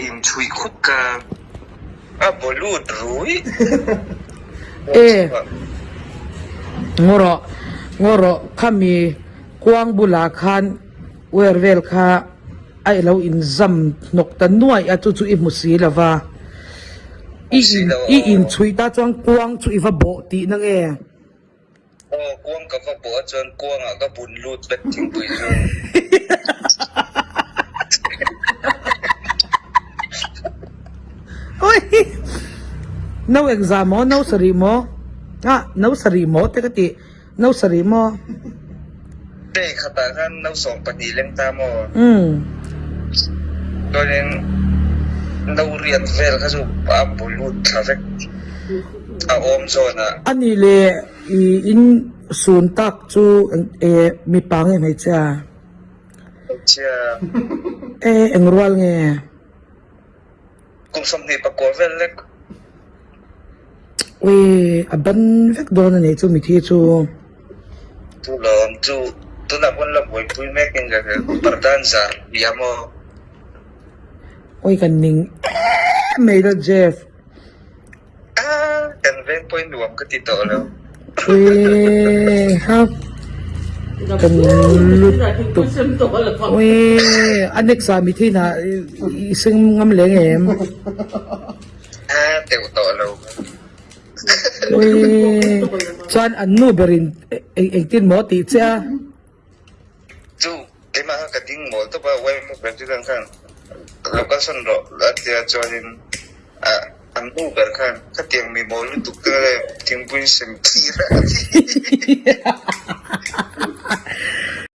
inchhuih khut ka a baw lut rui. E ngaw rawh ngaw rawh khami kuang bulah khan wire vel kha a ilo inzam hnawk ta nuaih a chu chu i hmu si lo va i in i inchhuih ta chuan kuang chu i va bawh tihna nge. Aw, kuang ka va bawh a chuan kuangah ka bun lut vek thingpui chu. Oi! No engzah maw? No sarih maw? Ah, no sarih maw te ka ti. No sarih maw? Hei khatah khan no 12 leng ta maw? Umm. Chuanin no riat vel kha chu a bu lut thla vek. A awm zawn a. A nih leh i in sun tak chu e mipa nge hmeichhia? Hmeichhia. E eng rual nge? Kum 24 vel lek. Ui a ban vek dawn a nih chu mithi chu. Chu lawm chu tunah pawn la buaipui mek in ka hria parda an zar nia maw. Ui kan ning em mai la Jeff. Ah, kan veng pawhin nuam ka ti tawh lo. Ui ha kan lutuk. Ui a next ah mithi hna i seng ngam leng em? Ah, teuh tawh lo. Ui chuan an nu berin engtin maw tih che a? Chu keimah kha ka ding mawl tawp a, YMO president khan lo kalsan rawh a tia chuanin ah an nu ber khan khatiang mi mawl lutuk te leh thingpui sem thlir a ti.